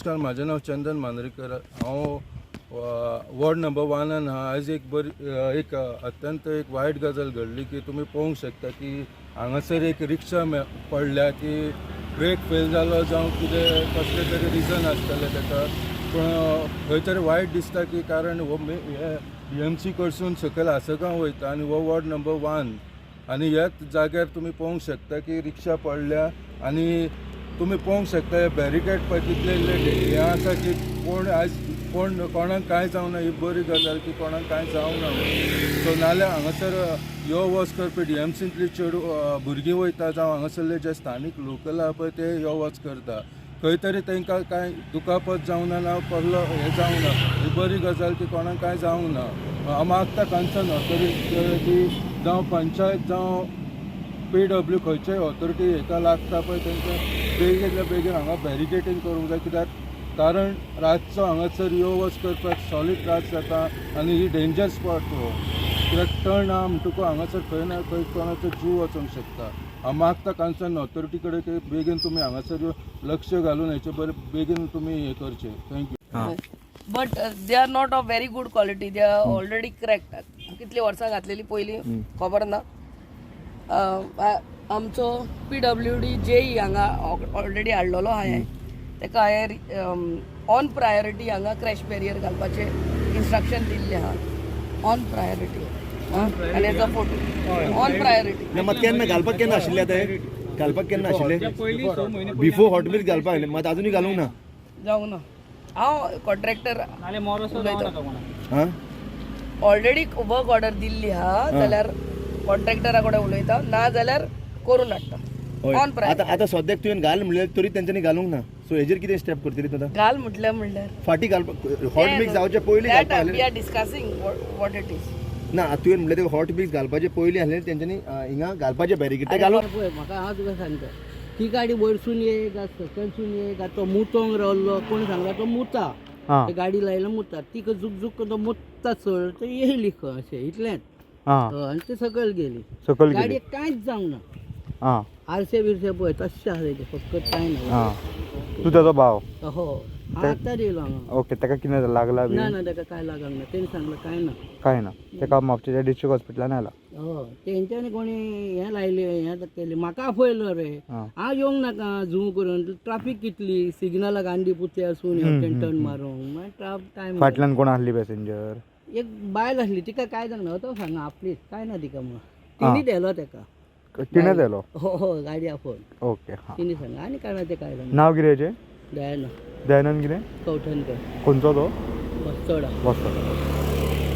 नमस्कार, म्हाजें नांव चंदन मांद्रेकर. हांव वॉर्ड नंबर वनान आहा. आयज एक बरी एक अत्यंत एक वायट गजाल घडली की तुमी पळोवंक शकता की हांगासर एक रिक्षा पडल्या की ब्रेक फेल जालो जावं कितें कसलें तरी रिजन आसतलें ताका. पूण खंय तरी वायट दिसता की कारण हो हे डीएमसी कडसून सकयल आसगांव वयता आनी हो वॉर्ड नंबर वन आनी ह्याच जाग्यार तुमी पळोवंक शकता की रिक्षा पडल्या. आनी तुमी पळोवंक शकता हे बॅरिकेड पळय कितले हे आसा की कोण आयज कोण कोणाक कांय जावना. ही बरी गजाल की कोणाक कांय जावना. सो नाल्यार हांगासर यो वच करपी डीएमसींतली चेडूं भुरगीं वयता जावं हांगासरले जे स्थानीक लोकल आहा पळय ते यो वच करता. खंय तरी तांकां कांय दुखापत जावना ना कसलो हें जावना. ही बरी गजाल की कोणाक कांय जावंक ना. हांव मागता कन्सर्न ऑथॉरिटी जावं पंचायत जावं पीडब्ल्यू खंयच्याय ऑथॉरिटी हेका लागता पळय तांकां बेगीनल्या बेगीन हांगा बॅरिकेटींग करूंक जाय, कित्याक कारण रातचो हांगासर यो वच करपाक सॉलीड त्रास जाता आनी ही डेंजर स्पॉट हो, कित्याक टर्न आहा म्हणटकूच हांगासर खंय ना खंय कोणाचो जीव वचोंक शकता. हांव मागता कन्सर्न ऑथॉरिटी कडेन की बेगीन तुमी हांगासर लक्ष घालून हेचे बरें बेगीन तुमी हें करचें. Thank you. But they are not of very good quality. They are already cracked. कितली वर्सां घातलेली पयलीं खबर ना. आमचो पीडब्ल्यूडी जेई हांगा ऑलरेडी हाडलेलो हांवें ताका. हांवें ऑन प्रायोरिटी हांगा क्रॅश बॅरियर घालपाचें इन्स्ट्रक्शन दिल्लें आहा. ऑन प्रायोरिटी आनी हेजो फोटो ऑन प्रायोरिटी. ना, मात केन्ना घालपाक, केन्ना आशिल्ले ते घालपाक, केन्ना आशिल्ले? बिफोर हॉट मिक्स घालपाक आयले, मात अजुनूय घालूंक ना. जावंक ना. हांव कॉन्ट्रॅक्टर उलयतां. हां. ऑलरेडी वर्क ऑर्डर दिल्ली आहा जाल्यार कॉन्ट्रॅक्टरा कडेन उलयता, ना जाल्यार करून हाडटा. हय. On priority. आतां आतां सद्याक तुवें घाल म्हणल्यार तरी तेंच्यांनी घालूंक ना. सो हेजेर कितें स्टेप करतली तूं आतां? घाल म्हटल्यार म्हणल्यार? फाटीं घालपाक, हॉट मिक्स जावचे पयलीं घालपाक we आसलें. Are discussing what it is. ना, तुवें म्हणलें ते हॉट मिक्स घालपाचे पयलीं आसलें तेंच्यांनी हिंगा घालपाचे बॅरिकेड ते घालूंक पळय, म्हाका हांव तुका सांगता, ती गाडी वयरसून ये काय सकयलसून ये काय तो मुतोंक रावल्लो कोण सांगला, तो मुता. ते गाडी लायला मुता, तिका झुकझुक करून तो मुत्ता चड ते येयली खंय अशें इतलेंच. हय, आनी ते सकयल गेली. सकयल गेली. गाडयेक कांयच जावंक ना. आरसे बिरसे पळय तशें आसा तेजे, फकत कांय ना. तूं ताजो भाव? हो, हांव आत्तां येयलो हांगा. ओके, ताका कितें लागला बी? ना ना, ताका कांय लागूंक ना. तेणी सांगलें कांय ना. काय ना. ताका म्हापशेच्या डिस्ट्रिक्ट हॉस्पिटलान आयला. हय, तेंच्यांनी कोणी हें लायलें, हें केलें, म्हाका आफयलो रे. हांव येवंक नाका झूम करून, ट्राफीक कितली, सिग्नलाक आंडी पुते आसून हेवटेन टर्न मारूंक मागीर टायम. फाटल्यान कोण आसली पॅसेंजर? एक बायल आसली, तिका काय जावंक ना. तो सांगा आपलीच काय ना तिका म्हणून तिणी धेलो तेका. तिणें दिलो? हो हो, गाडी आफोवन. ओके, हां. तिणी सांगा आनी काय ना तें काय जावंक. नांव कितें हेचें? दयाना. दयानंद कितें? कवठणकर. खंयचो तो? बस चड. वचो.